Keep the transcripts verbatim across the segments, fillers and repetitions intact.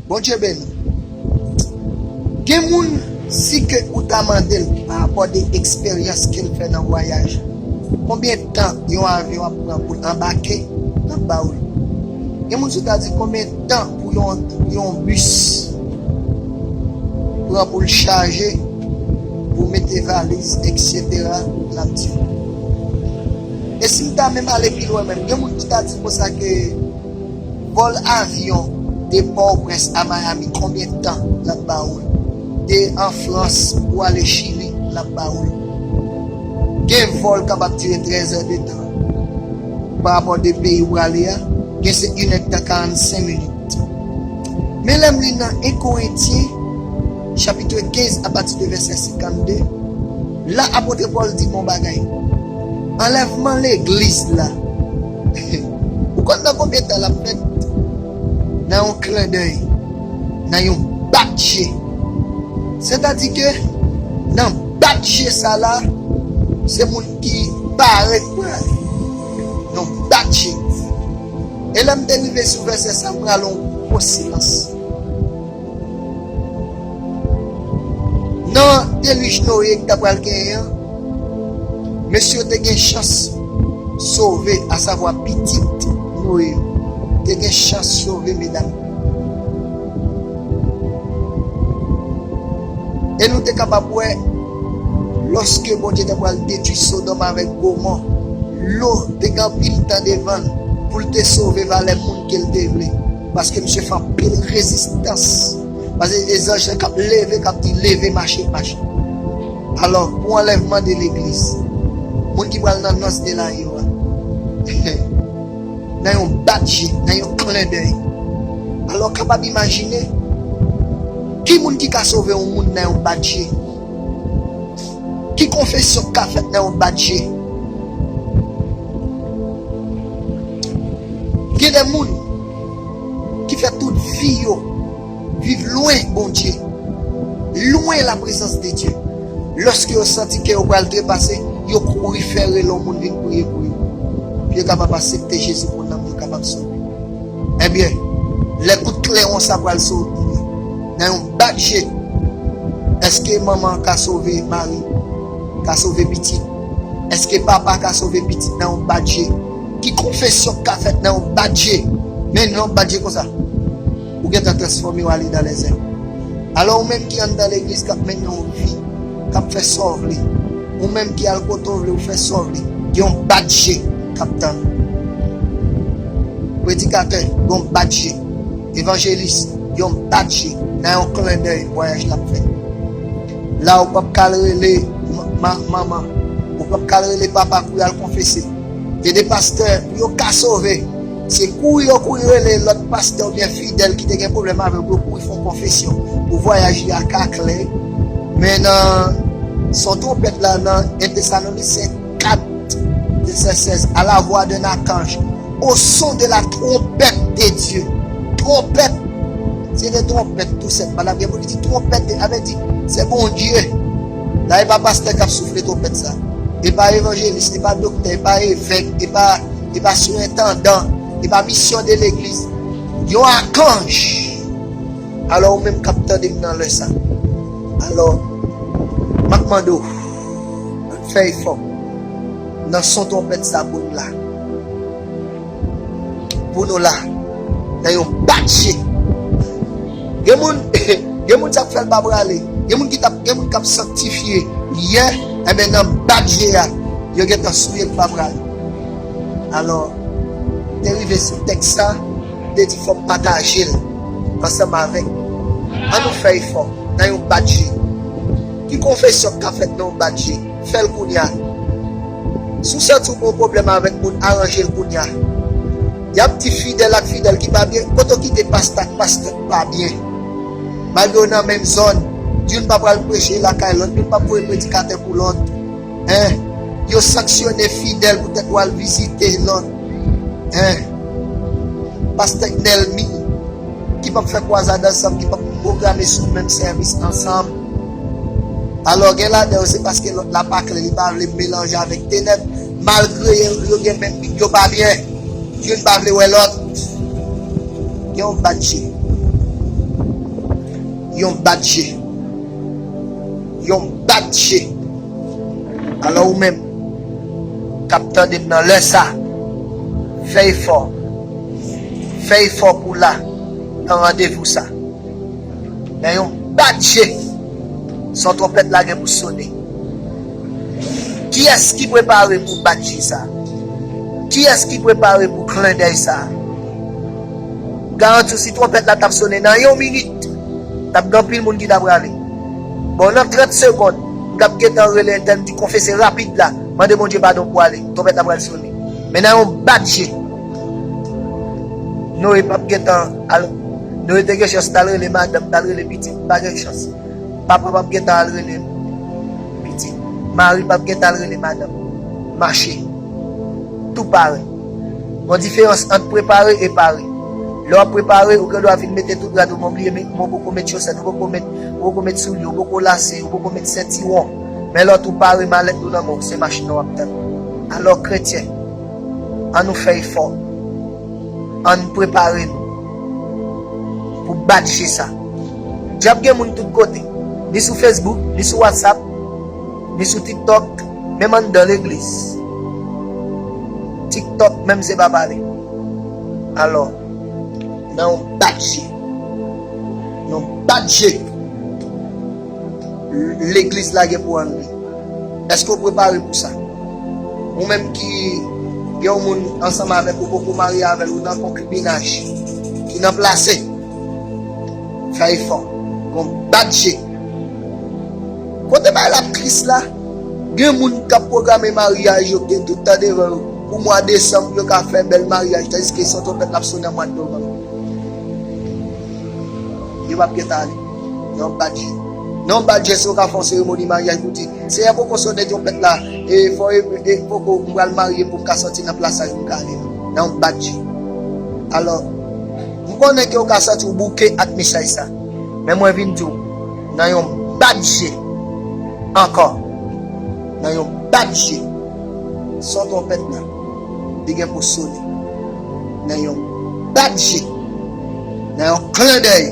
Bondye beni. Gen moun, si ke ou ta mande l pa rapò de eksperyans ke l fè nan vwayaj, konbyen tan yon avyon ap pran pou l anbake, l ap ba ou l. Gen moun, si w ta di konbyen tan pou yon, yon bis pran pou l chaje, pou mete valiz, etsetera, l ap di w. E si m ta menm ale pi lwen menm, gen moun ki ta di konsa ke vòl avyon de Pòtoprens a Miami, konbyen tan l ap ba ou l? De an Frans pou ale Chili, l ap ba ou l. Gen vòl k ap ap dire trèz è de tan. Pa rapò de peyi ou prale a, gen se inèdtan karannsenk minit. Men lè m li nan en Korentyen, chapit kenz, apati de vèsè senkannde, la apot Pòl di m yon bagay. Anlèvman legliz la, ou konn nan konbyen tan l ap fèt? Nan yon klendèy, nan yon bat je. Sètadi ke nan bat je sa la, se moun ki parèt pral. Nan bat je. E lè m te rive sou vèsè sa, m pral yon gwo silans. Nan delij Noye ki ta pral genyen an, mesye yo te gen chans sove, asavwa pitit Noye yo te gen chans sove, medam. E nou te kapab wè, lòske Bondye te pral detwi Sodòm avèk Gomò, lo te gen anpil tan devan l pou l te sove valè moun ke l te vle. Paske misye fè anpil rezistans. Paske e zanj lan k ap leve, k ap di, "Leve, mache, mache." Alò, pou anlèvman de legliz, moun ki pral nan nòs de layo a, nan yon bat je, nan yon klendèy. Alò, w kapab imajine, ki moun ki ka sove yon moun nan yon bat je? Ki konfesyon k ka fèt nan yon bat je? Gen de moun ki fè tout vi yo viv lwen Bondye, lwen laprezans de Dye. Lòske yo santi ke yo pral trepase, yo kouri fè rele yon moun vin priye pou yo, pou yo kapab aksepte Jezi pou nanm yo kapab sove. Ebyen, lè kout klewon sa pral soti nan yon bat je, èske manman ka sove mari, ka sove pitit? Èske papa ka sove pitit nan yon bat je? Ki konfesyon k ka fèt nan yon bat je? Men nan yon bat je konsa, ou gentan transfòme w ale dan lèzèb. Alò, ou menm ki anndan legliz k ap mennen yon vi, k ap fè sa w vle, ou menm ki al kote w vle, ou fè sa w vle, gen yon bat je k ap tann ou. Predikatè, gen yon bat je. Evanjelis, gen yon bat je. Nan yon klendèy, vwayaj la ap fèt. La, ou p ap ka al rele ma-, ma-, manman, ou p ap ka al rele papa pou y al konfese. Gen de pastè, pou yo ka sove, se kouri yo kouri rele lòt pastè oubyen fidèl ki te gen pwoblèm avè yo pou yo kouri fè yon konfesyon, pou vwayaj li a ka klè. Men nan son twonpèt la, nan en Tesalonisyen kat, vèsè sèz, à la voix d'un archange, au son de la trompette de Dieu. Twonpèt, se de twonpèt tou senpman. Gen moun ki di twonpèt, sa vle di se Bondye. La, e pa pastè k ap soufle twonpèt sa. E pa evanjelis, e pa doktè, e pa evèk, e pa, e pa sirentandan, e pa misyon de legliz. Yon akanj. Alò, ou menm k ap tande m nan lè sa, alò, m ap mande w, ann fè efò nan son twonpèt sa pou n la. Pou nou la, nan yon bat je. Gen moun, gen moun sa k fè l pa prale. Gen moun ki t ap, gen moun k ap sanktifye yè, enben nan bat je a, yo gentan souye l pa prale. Alò, te rive sou tèks sa, te di fò m pataje l ansanm avèk. Ann nou fè efò nan yon bat je. Ki konfesyon k ka fèt nan yon bat je? Fè l kounye a. Si w santi w gen yon pwoblèm avèk moun, aranje l kounye a. Y ap di fidèl ak fidèl ki pa byen, kote w kite pastè ak pastè k pa byen? Malgre yo nan menm zòn, youn pa pral preche lakay lòt, youn p ap voye predikatè pou lòt. Hein? Yo sanksyone fidèl poutèt w al vizite lòt. Hein? Pastè k Nèlmi, ki p ap fè kwazad ansanm, ki p ap pwograme sou menm sèvis ansanm. Alò, gen ladan yo, se paske lòt la pa klè, li pa vle melanje avèk tenèb, malgre yo, yo gen menm bi, yo pa byen. Youn pa vle wè lòt. Gen yon bat je. Yon bat je. Yon bat je. Alò, ou menm k ap tande m nan lè sa, fè efò. Fè efò pou w la nan randevou sa. Nan yon bat je, son twonpèt la gen pou sone. Kiyès ki prepare pou bat je sa? Kiyès ki prepare pou klendèy sa? M garanti w, si twonpèt la t ap sone nan yon minit, t ap gen anpil moun ki t ap rale. Bon, nan trant segonn, m t ap gentan rele entèl, m di konfese rapid la, mande Bondye padon pou ale, twonpèt la pral sone. Men nan yon bat je, Noye p ap gentan al. Noye te gen chans t al rele madanm, t al rele pitit, pa gen chans. Papa p ap gentan al rele pitit. Mari p ap gentan al rele madanm. Mache. Tou pare. Gon diferans ant prepare e pare. Lè w ap prepare, ou gen dwa vin mete tout rad ou, men w bliye, men w poko met chosèt, ou poko met, ou poko met soulye, ou poko lase, ou poko met sentiwon. Men lè w tou pare, malèt ou nan men w, se machin nan w ap tann. Alò, kretyen, ann nou fè efò. Ann prepare nou pou bat je sa. Dyab gen moun tout kote, ni sou Facebook, ni sou WhatsApp, ni sou TikTok, menm anndan legliz. TikTok menm se pa pale. Alò, nan yon bat je, nan yon bat je, legliz la gen pou ann ri. Èske w prepare pou sa? Ou menm ki gen yon moun ansanm avèk ou, poko marye avè l, ou nan konkibinaj, ki nan plase, fè efò. Gon bat je. Kote bay la tris la, gen moun k ap pwograme maryaj yo, ki gen tout tan devan yo. Pou mwa desanm, yo ka fè bèl maryaj, tandiske son twonpèt l ap sone an mwa novanm. Yo p ap gentan ale. Nan yon bat je. Nan yon bat je, si w ka fè yon seremoni maryaj pou di, Seyè, poko sone twonpèt la, e fò e, e poko m pral marye pou m ka sòti nan plasaj m ka ale nan. Nan yon bat je. Alò, m konnen ke w ka santi w bouke ak mesaj sa. Men mwen vin di w, nan yon bat je ankò, nan yon bat je, son twonpèt la, li gen pou sone. Nan yon bat je, nan yon klendèy,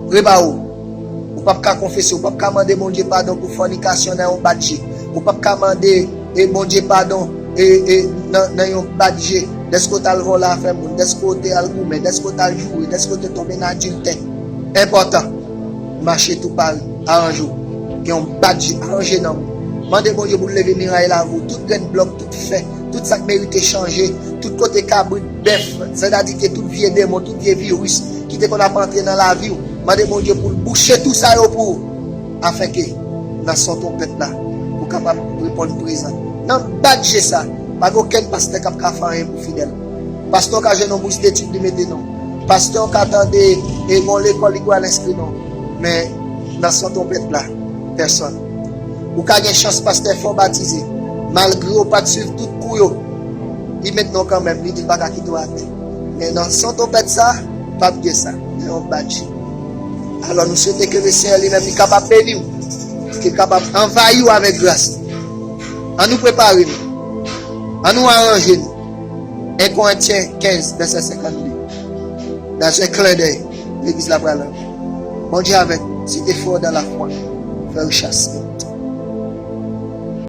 prepare w. Ou p ap ka konfese, ou p ap ka mande Bondye padon pou fònikasyon nan yon bat je. Ou p ap ka mande e Bondye padon e, e nan, nan yon bat je. Dèske w t al vòlè afè moun, dèske w te al goumen, dèske w t al joure, dèske w te tonbe nan adiltè. Enpòtan. Mache tou pare, aranje w. Gen yon bat je, aranje nanm ou. Mande Bondye pou l leve miray lavi w, tout grenn blòk, tout fè, tout sa k merite chanje, tout kote kabrit, bèf, sètadi ke tout vye demon, tout vye viris ki te konn ap antre nan lavi w, mande Bondye pou l bouche tou sa yo pou ou, afenke nan son twonpèt la, ou kapab reponn prezan. Nan bat je sa, pa gen okenn pastè k ap ka fè anyen pou fidèl. Pastè w ka jwenn yon bous detid li mete non. Pastè w ka tande e gon lekòl li pral enskri non. Men nan son twonpèt la, pèsòn. Ou ka gen chans pastè fè w batize. Malgre w pa t swiv tout kou yo, li met non kanmenm, li di l pa ka kite w atè. Men nan son twonpèt sa, p ap gen sa. Nan yon bat je. Alò, nou swete ke Lesenyè li menm li kapab beni w, ke l kapab anvayi w avèk gras li. Ann nou prepare nou. Ann nou aranje nou. En Korentyen kenz, vèsè senkannde. Nan yon klendèy, legliz la pral antre. Bondye avèk nou. Si te fè w dan lafwa, fè richès.